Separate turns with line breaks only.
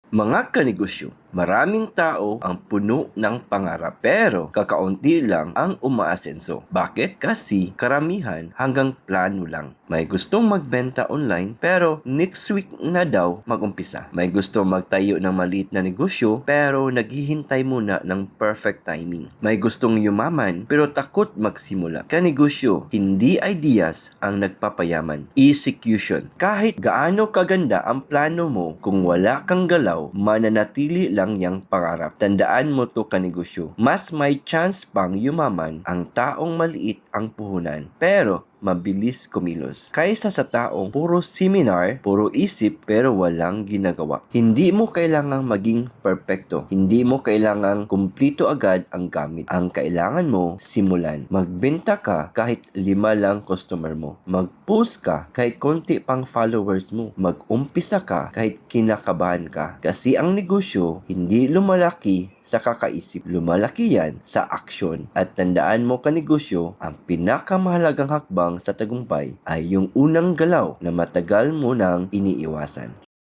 Mga kanegosyo, maraming tao ang puno ng pangarap pero kakaunti lang ang umaasenso. Bakit? Kasi karamihan hanggang plano lang. May gustong magbenta online pero next week na daw mag-umpisa. May gustong magtayo ng maliit na negosyo pero naghihintay muna ng perfect timing. May gustong yumaman pero takot magsimula. Kanegosyo, hindi ideas ang nagpapayaman. Execution. Kahit gaano kaganda ang plano mo, kung wala kang galaw, mananatili lang yang pangarap. Tandaan mo to kanegosyo. Mas may chance pang yumaman ang taong maliit ang puhunan. Pero mabilis kumilos. Kaysa sa taong puro seminar, puro isip, pero walang ginagawa. Hindi mo kailangang maging perpekto. Hindi mo kailangang kumplito agad ang gamit. Ang kailangan mo, simulan. Magbenta ka kahit 5 lang customer mo. Mag-post ka kahit konti pang followers mo. Mag-umpisa ka kahit kinakabahan ka. Kasi ang negosyo, hindi lumalaki sa kakaisip. Lumalaki yan sa aksyon. At tandaan mo kanegosyo, ang pinakamahalagang hakbang sa tagumpay ay yung unang galaw na matagal mo nang iniiwasan.